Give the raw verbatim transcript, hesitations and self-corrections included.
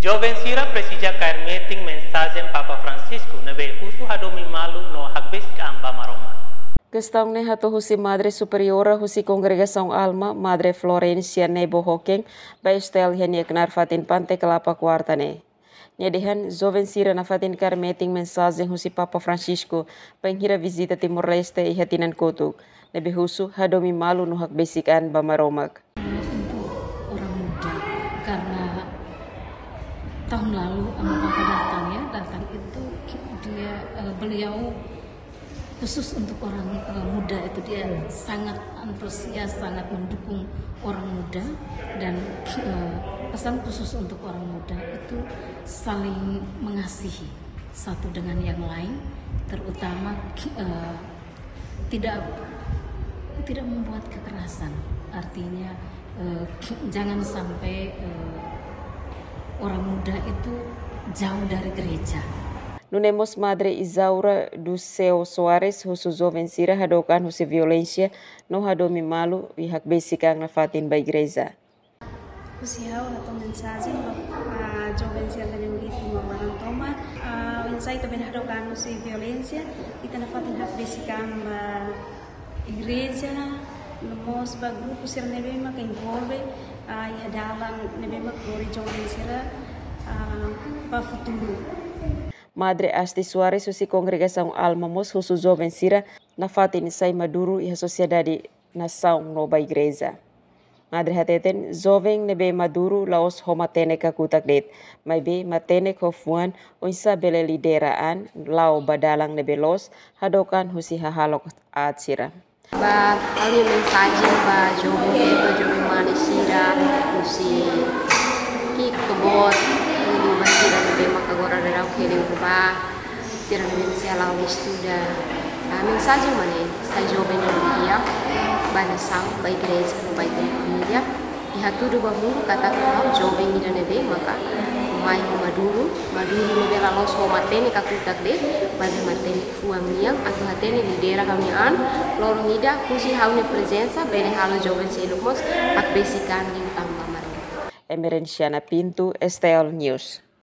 Joven sira presiza kaer metin mensajen Papa Francisco ne'ebé husu hadomi malu no hakbesik an ba Maromak. Kestaun ne'e hato'o husi Madre Superiora husi Kongregasaun Alma, Madre Florencia Nebo Hoken, ba STL iha nia knaar fatin Pante Kelapa, kuarta ne'e. Nia dehan joven sira nafatin kaer metin mensajen husi Papa Francisco bainhira vizita Timor-Leste iha tinan kotuk, ne'ebé husu hadomi malu no hakbesik an ba Maromak. Untuk orang muda, karena tahun lalu Ama Papa datang, ya, datang itu dia, eh, beliau khusus untuk orang, eh, muda itu, dia sangat antusias, sangat mendukung orang muda, dan, eh, pesan khusus untuk orang muda itu saling mengasihi satu dengan yang lain, terutama, eh, tidak, tidak membuat kekerasan. Artinya, eh, jangan sampai, eh, orang muda itu jauh dari gereja. Nune'e mós Madre Isaura do Céu Soares husu joven sira hadook an husi violénsia no hadomi malu i hakbesik an nafatin ba igreja. Husi ha'u hato'o mensajen ba, ah, joven sira ne'ebé mai Timor laran tomak, ah, oinsá ita bele hadook an husi violénsia, ita nafatin hakbesik an ba igreja, no mós ba grupu sira ne'ebé maka envolve, ah, iha dalan ne'ebé maka lori joven sira, ah, ba futuru. Madre Asti Soares husi Kongregasaun Alma mós husu joven sira nafatin sai maduru iha sosiedade, nasaun no ba igreja. Madre hateten, joven ne'ebé maduru la'ós ho matenek kakutak de'it, maibé matenek ho fuan oinsá bele lidera an la'o ba dalan ne'ebé loos, hadook an husi hahalok aat sira. Ba ha'u-nia mensajen ba joven, ba joven mane sira, husi ki'ik to'o boot, liuliu ba sira ne'ebé maka agora daudaun hela iha ne'ebá, sira ne'ebé maka sei hala'o estuda. Ah, mensajen mak ne'e, sai joven ne'ebé di'ak ba nasaun, ba igreja, ba ita-nia família. I hatudu ba mundu katak ha'u joven ida ne'ebé maka mai ho maduru, maduru ne'ebé la loos ho matenek kakutak de'it, maibé matenek fuan nian, atu hatene lidera ha'u-nia an, loron ida husi ha'u-nia prezensa bele halo joven seluk mós hakbesik an liután ba Maromak. Emerenciana Pinto, STL News.